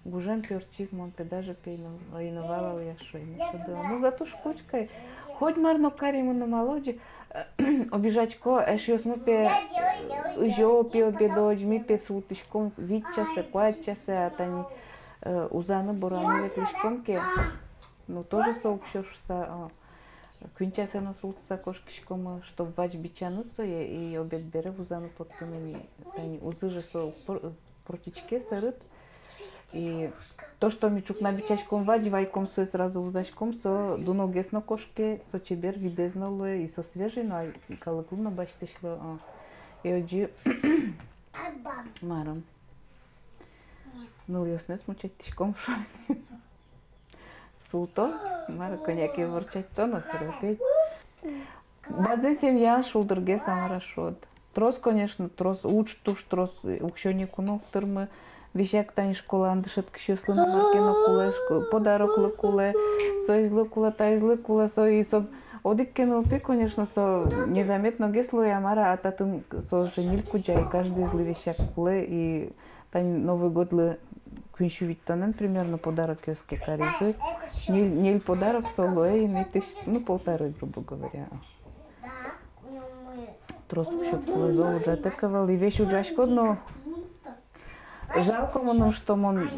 Гужем пе ортчиз, мон пе даже пе ӧй но валалъя, шуэ. Ну, зато шуко учкы ай. Хоть мар но каримы но, малы озьы, обижасько, эшъёсмы пе, озьы пе, обедо, озьы ми пе султӥськом вить часэ, куать часэ, а тани, э, узаны, бораны ветлӥськом ке, ну, тоже со уксё шуса, а, куинь часэ но султыса кошкиськомы, чтоб вазь бичаны сое, и обед бере вузаны поттыны ми. Тани узы же со уг пор-, портӥське, сэрыт. И то, что ми ӵукна бичаськом вазь, вайком сое, сразу вузаськом, со дуногес но кошке, со чебер видэз но луэ, и со свежий но, а калыклы но басьтӥсь луэ, а. И озьы марым. Нылъёсмес мучатьтӥськом, шуом. Султо, мар, кӧня ке ворчатьто но, сыро пе. Бадӟым семья шулдыргес, а мар-а шуод. Трос, конечно, трос, уж туж трос, уксё ик уно уг тырмы. Весяк тани школаын дышетскисьёслы но мар ке но кулэ, шко-, подароклы кулэ, соизлы кулэ, таизлы кулэ, со и со одӥг ке нылпи, конечно, со незаметногес луэ, а мар-а, а татын со же ньыль кузя, и каждыезлы весяк кулэ, и тани Новый годлы куинь сю витьтонэн примерно подарокъёс ке каризы. Ньыль, ньыль подарок со луэ ини тысь, ну, полторы, грубо говоря. Трос уксё кулэ, зол ужатэк ӧвӧл, и весь ужаськод но. Жалко мыным, что мон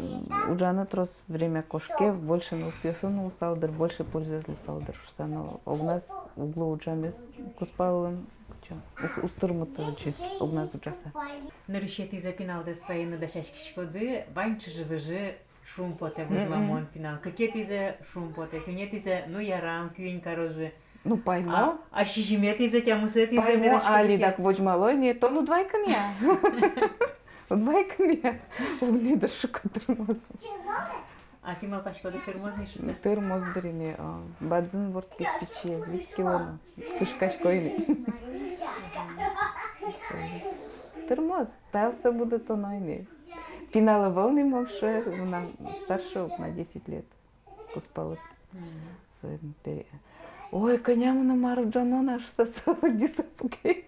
ужаны трос время кошке, больше нылпиосын луысал дыр, больше пользаез луысал дыр шуса, но огназ уг лу ужамез кузпалын. Чё, уг-, уз тырмы тырыч огназ ужаса. Нырысетӥзэ пиналдэс паймыны дасяськиськоды, вань чыжы-выжы, шумпотэ, возьмамон пинал. Кыкетӥзэ шумпотэ, куинетӥзэ, ну, ярам, куинь карозы. Ну, паймо. А, а сизьыметӥзэ, тямысэтӥзэ паймо, али дак возьмало ини, тон уд вай кынъя. Уд вай кынъя. Уг ни дыр, шуко, тырмоз. А тӥ малпаськоды, тырмоз ни шуса? Тырмоз дыр ини, а. Бадӟым вордскиз пичиез, вить кило но. Кышкасько ини. Тырмоз, таосыз будэтоно ини. Пинал ӧвӧл ни, мон шуэ, мынам старше ук на десять лет. Кузпалы. Мгм. Соин пе-, ой, кӧня мыным мар уджоно на шуса, со дисапуке.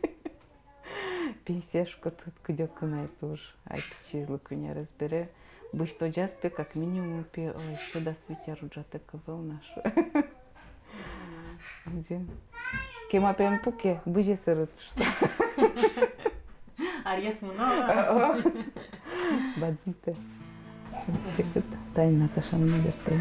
Пенсия, шуко, тыд кыдёкын ай туж, ай пичиезлы куинь арес бере. Быдӟа ужаз пе, как минимум пе, ой, ещё дас вить ар ужатэк ӧвӧл на, шуэ. Озьы. Кема пе эн пуке, бызе сэрыт, шуса. Аръёс мыно. О, о. Бадӟымтэ. Тани Наташа мыным бертэ.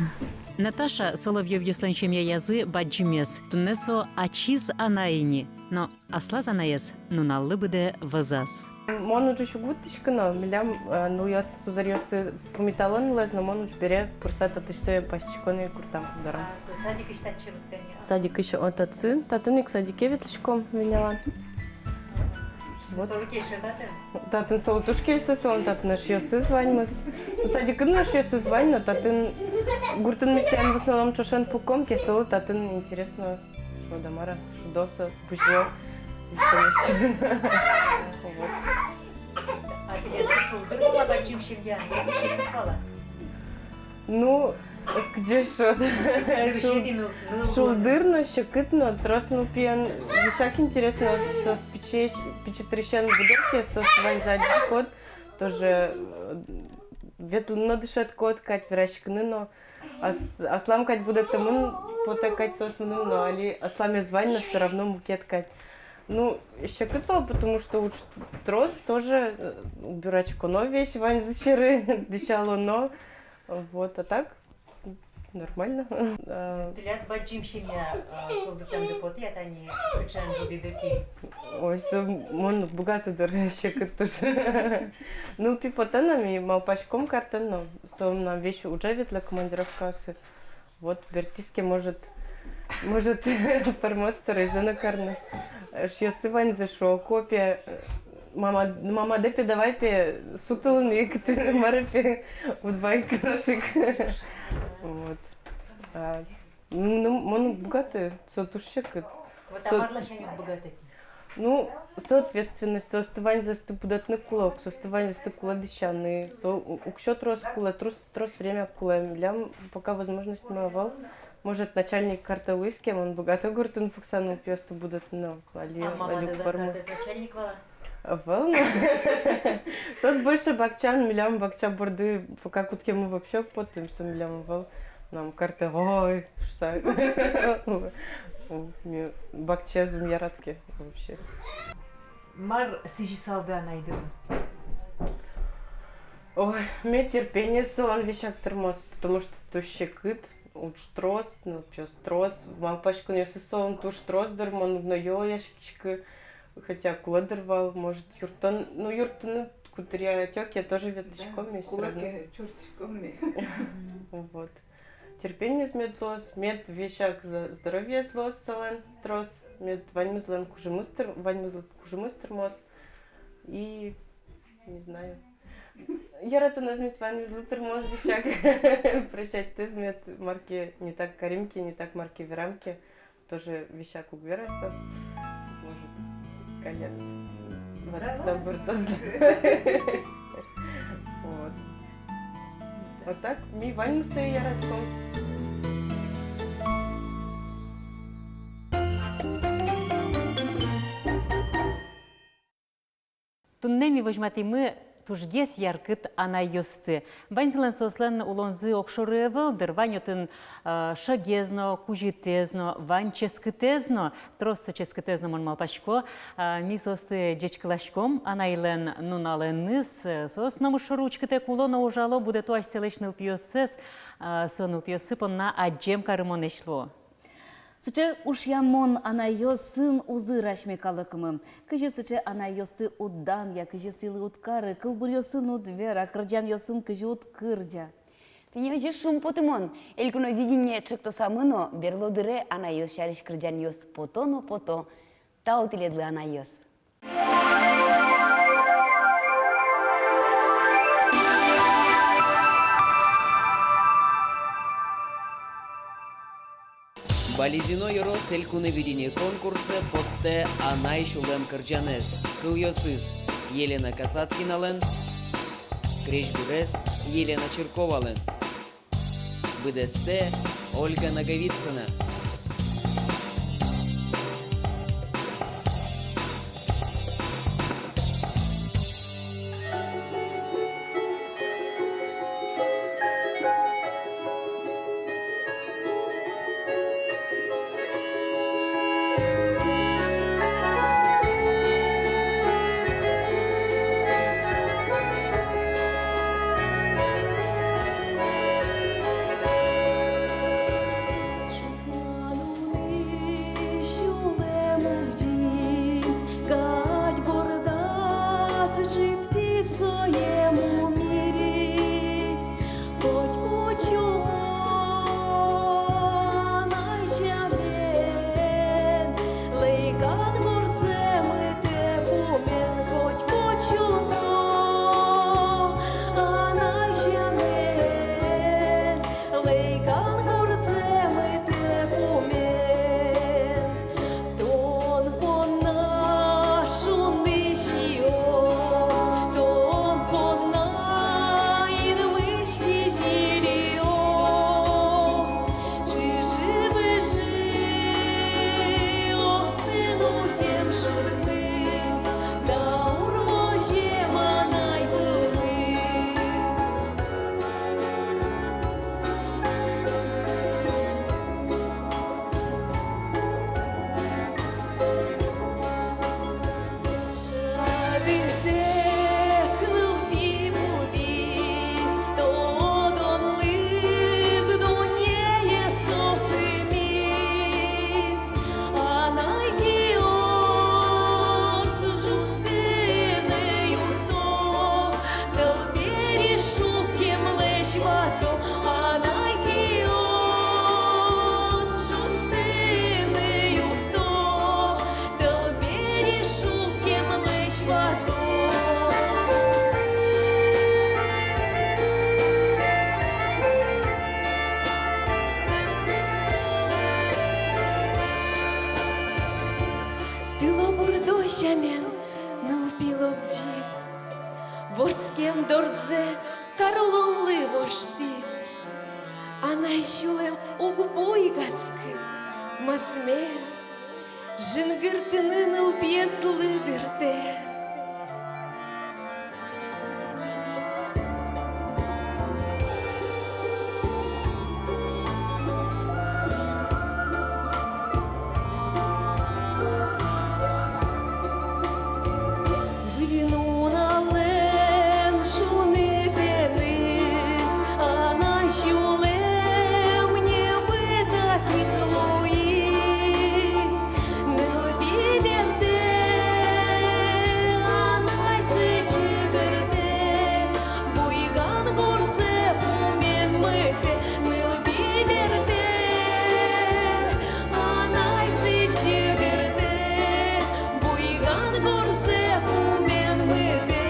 Наташа Соловьёвъёслэн семьяязы бадӟымез. Туннэ со ачиз анай ини, но аслаз анаез нуналлы быдэ вӧзаз. Мон уджысь уг вуттӥськы но, милям, э, нылъёс, сузэръёсы пумитало нылэз, но мон уж бере пырыса татысь сое басьтӥсько но и гуртам дорам. А со садикысь татчы вуттэ ни-а? Садикысь, о, татчы, татын ик садике ветлӥськом Венялан. Вот. Солы кельше татын? Татын солы туж кельше, солэн татын эшъёсыз ваньмыз. Садикын но эшъёсыз вань, но татын гуртын ми сямен в основном ӵошен пуком ке, солы татын интересно. Шуод-а, мар-а, шудо соос, пызьло. Вот. А тӥледлы шулдыр вал-а бадӟым семья? Ну, кызьы шуод. Шул-, шулдыр но, секыт но, трос нылпиен весяк интересно, соос пичи, пичи дырысен будо ке, соосты ваньзэ адӟиськод, тоже, э, ветлыны но дышетскод кадь, вераськыны но. Ас-, аслам кадь будэтэмын потэ кадь соос мыным но, али асламез вань но, всё равно мукет кадь. Ну, секыт вал, потому что уж трос тоже, э, убирать кароно весь ваньзэ сьӧры, дӥсялоно. Вот, а так нормально. А тӥляд бадӟым семья, а, кылдытэмды потэ-а тани, кыӵеен будӥды тӥ? Ой, со мон уг быгаты дыр, секыт туж. Нылпи потэ на, ми малпаськом картэн но, со мынам весь ужа ветлэ командировкаосы. Вот, бертӥз ке, может, может, пӧрмоз тырыса но карыны. Эшъёсы ваньзы шуо ке, мама, мамадэ пе давай пе сутылыны ик, мар пе, уд вай ке нош ик. Вот. А, ну, мон уг быгаты, со туж секыт. Вот, а марлы сямен уг быгаты? Ну, со ответственность, соосты ваньзэсты будэтыны кулэ ук, соосты ваньзэсты кулэ дӥсяны, со у-, уксё трос кулэ, трос, трос время кулэ. Милям пока возможностьмы ӧвӧл. Может, начальник картэ луиз ке, мон быгато гуртын пукса нылпиосты будэтыны, али, а мама али уг пӧрмы. Картэ начальник вал-а? Ӧвӧл но. Соос больше бакчаын, милям бакча борды пока куткеммы вообще уг поты, со милям ӧвӧл. Мынам картэ, ой, шуса. Ми бакчаез ум яратӥське вообще. Мар сӥзьысалды анайдылы? Ой, мед терпениез солэн весяк тырмоз, потому что туж секыт, уж трос, нылпиос трос, малпаськонъёсыз солэн туж трос дыр, мон уг но ёлэяськиськы, хотя кулэ дыр вал, может, юрттон, ну, юрттыны кутыръя ӧтё ке, тоже ветлӥськом ми всё равно. Кулэ ке, чуртӥськом ми. Вот. Терпениез мед луоз, мед весяк за-, здоровьез луоз солэн трос, мед ваньмызлэн кужымыз тыр-, ваньмызлэн кужымыз тырмоз. И, не знаю, яратонэз мед ваньмызлы тырмоз весяк. Прощатьтэз мед мар ке не так карим ке, не так мар ке верам ке, тоже весяк уг вера со. Может, каллен ватсам быртоз. Вот. А так, ми ваньмыз сое яратӥськом. Туннэ ми возьматӥмы тужгес яркыт анайёсты. Ваньзылэн соослэн улонзы огшоры ӧвӧл дыр, вань отын, э, шогез но, кузьытэз но, вань ческытэз но, трос со ческытэз но, мон малпасько. Э, ми соосты ӟечкыласьком анайлэн нуналэныз, э, соос номыр шоры учкытэк уло но ужало, будэто асьсэлэсь нылпиоссэс, э, со нылпиоссы понна адӟем карымонэсь луо. Сыӵе ушъямон анайёсын узыр асьме калыкмы. Кызьы сыӵе анайёсты уд данъя, кызьы сӥлы уд кары, кылбуръёсын уд вера, кырӟанъёсын кызьы уд кырӟа. Тӥни озьы шумпотымон. «Элькуновидение» ӵектосамы но берло дыре анайёс сярысь кырӟанъёс пото но пото. Тау тӥледлы, анайёс. Балезино ёрос «Элькуновидение» конкурсэ поттэ «Анай сюлэм» кырӟанэз. Кылъёсыз Елена Касаткиналэн, крезьгурез Елена Чирковалэн. Быдэстэ Ольга Наговицына. Сюлэм улӟиз, кадь бордаз ӝиптӥз, сое мумиз. Котьку ӵумон азямен, лэйкан гурзэ мытэ пумен. Котьку ӵумон азямен, лэйкан гурзэ мытэ пумен. Тон понна шунысьёс, тон понна инмысь кизилиос, чыжы-выжыосын утем шурмы, даур возем анай пумы. Шӧдытэк нылпи будӥз, тодонлык дуннее со сӥзиз. Анай киос ӝутскыны юртто, тӧл периез шуккемлэсь ватто. Анай киос ӝутскыны юртто, тӧл периез шуккемлэсь ватто. Тылобурдо Вордскем дорзэ кар улонлы воштӥз. Анай сюлэм уг буйгатскы, мӧзме, жингыртыны нылпиезлы дыртэ. Выль нуналэн шунытэныз анай сюлэм небыт ик луиз. Нылпи бертэ, анайзэ ӟыгыртэ, буйган гурзэ пумен мытэ. Нылпи бертэ, анайзэ ӟыгыртэ, буйган гурзэ пумен мытэ.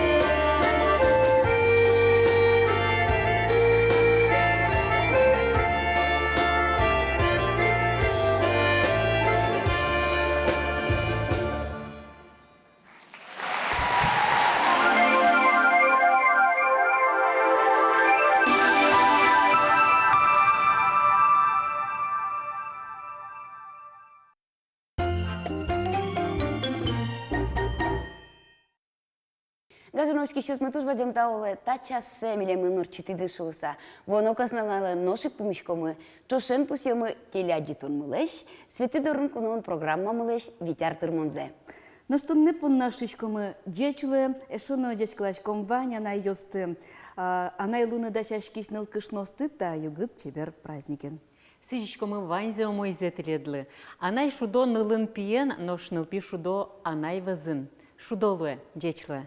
Гажано учкисьёсмы, туж бадӟым тау луэ та часэ милемын ортчытӥды шуыса. Вуоно кӧснуналэ нош ик пумиськомы, ӵошен пусъёмы телеадӟытонмылэсь, «Светӥ дорын куноын» программамылэсь вить ар тырмонзэ. Нош туннэ понна шуиськомы: ӟеч луэ, эшшо но ӟечкыласьком вань анайёсты. А, анай луыны дасяськись нылкышноосты та югыт чебер праздникен. Сӥзиськомы ваньзэ умойзэ тӥледлы. Анай шудо нылын-пиен, нош нылпи шудо анай вӧзын. Шудо луэ, ӟеч луэ.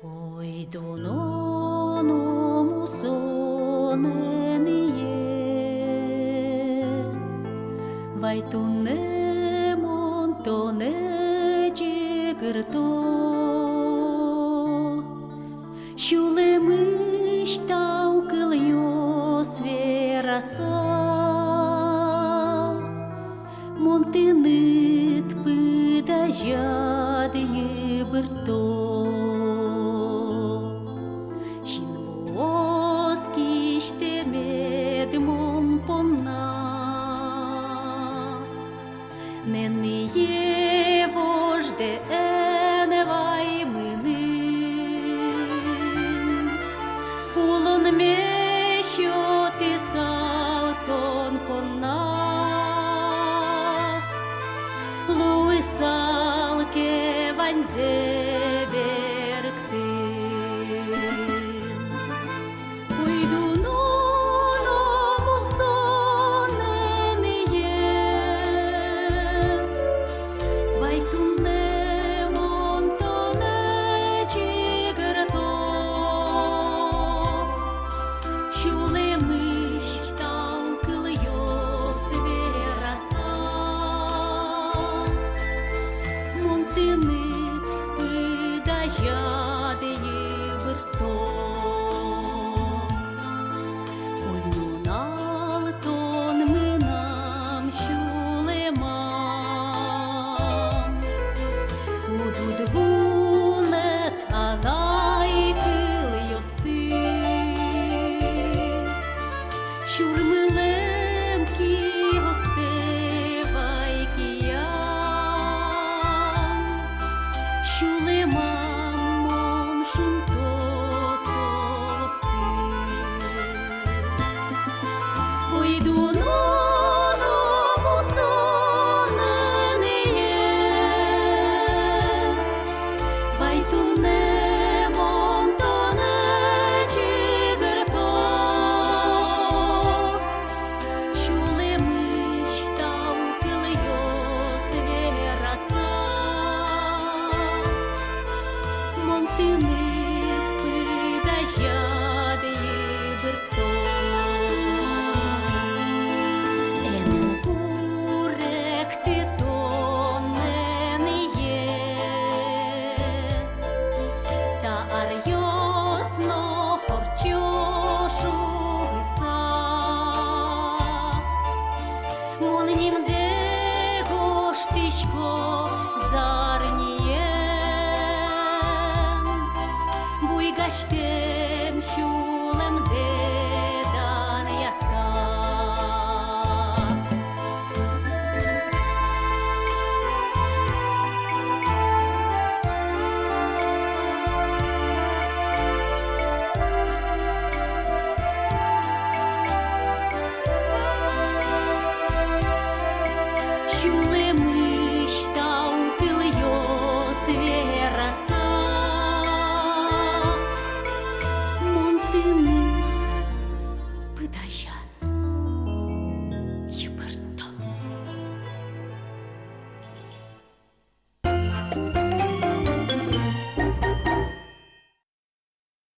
Ой, дуно но мусо нэние, вай туннэ мон тонэ ӟыгырто. Сюлэмысь тау кылъёс вераса, мон тыныд пыд азяд йыбыртто. Син вуоз кисьтэмед мон понна. Нэние вождэ эн вай мыным, улонме сётысал тон понна. Луысал ке ваньзэ берыктын. Ой, дуно но мусо нэние, вай туннэ Ӵе